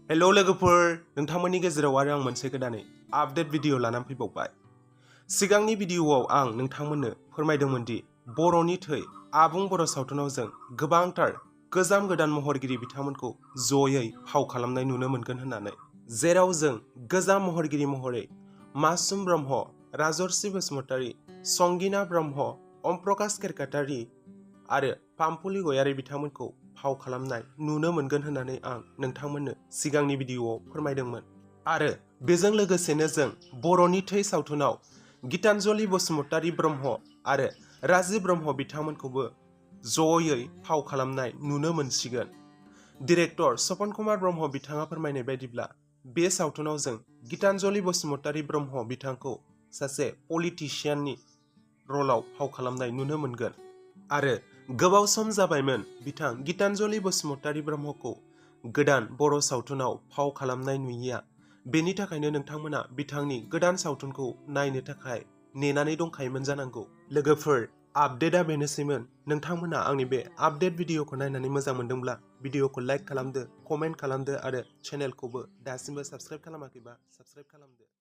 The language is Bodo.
हेल' लोगोफोर, नोंथांमोननि गेजेराव आरो आं मोनसे गोदानै आपडेट भिडिअ लानानै फैबावबाय। सिगांनि भिडिअआव आं नोंथांमोननो फोरमायदोंमोन दि बर'नि थै आबुं बर' सावथुनाव जों गोबांथार गोजाम गोदान महरगिरि बिथांमोनखौ जयै फाव खालामनाय नुनो मोनगोन होननानै, जेराव जों गोजाम महरगिरि महरै मासुम ब्रह्म, राजर्षि बसुमतारी, संगिना ब्रह्म, अम प्रकाश केरकाटारि आरो पामपुलि गयारि बिथांमोनखौ फाव खालामनाय नुनो मोनगोन होननानै आं नोंथांमोननो सिगांनि भिडिअआव फोरमायदोंमोन। आरो बेजों लोगोसेनो जों बर'नि थै सावथुनाव गितानजलि बसुमतारी ब्रह्म आरो राजिब ब्रह्म बिथांमोनखौबो जयै फाव खालामनाय नुनो मोनसिगोन। डिरेक्टर सपन कुमार ब्रह्म बिथाङा फोरमायनाय बायदिब्ला बे सावथुनाव जों गितानजलि बसुमतारी ब्रह्म बिथांखौ सासे पलिटिशियाननि रलाव फाव खालामनाय नुनो मोनगोन। आरो गोबाव सम जाबायमोन बिथां गितानजलि बसुमतारी ब्रह्मखौ गोदान बर' सावथुनाव फाव खालामनाय नुयिया, बेनि थाखायनो नोंथांमोना बिथांनि गोदान सावथुनखौ नायनो थाखाय नेनानै दंखायोमोन जानांगौ। लोगोफोर, आपडेटआ बेनोसैमोन। नोंथांमोना आंनि बे आपडेट भिडिअखौ नायनानै मोजां मोनदोंब्ला भिडिअखौ लाइक खालामदो, कमेन्ट खालामदो आरो चेनेलखौबो दासिमबो साबस्क्राइब खालामाखैबा साबस्क्राइब खालामदो।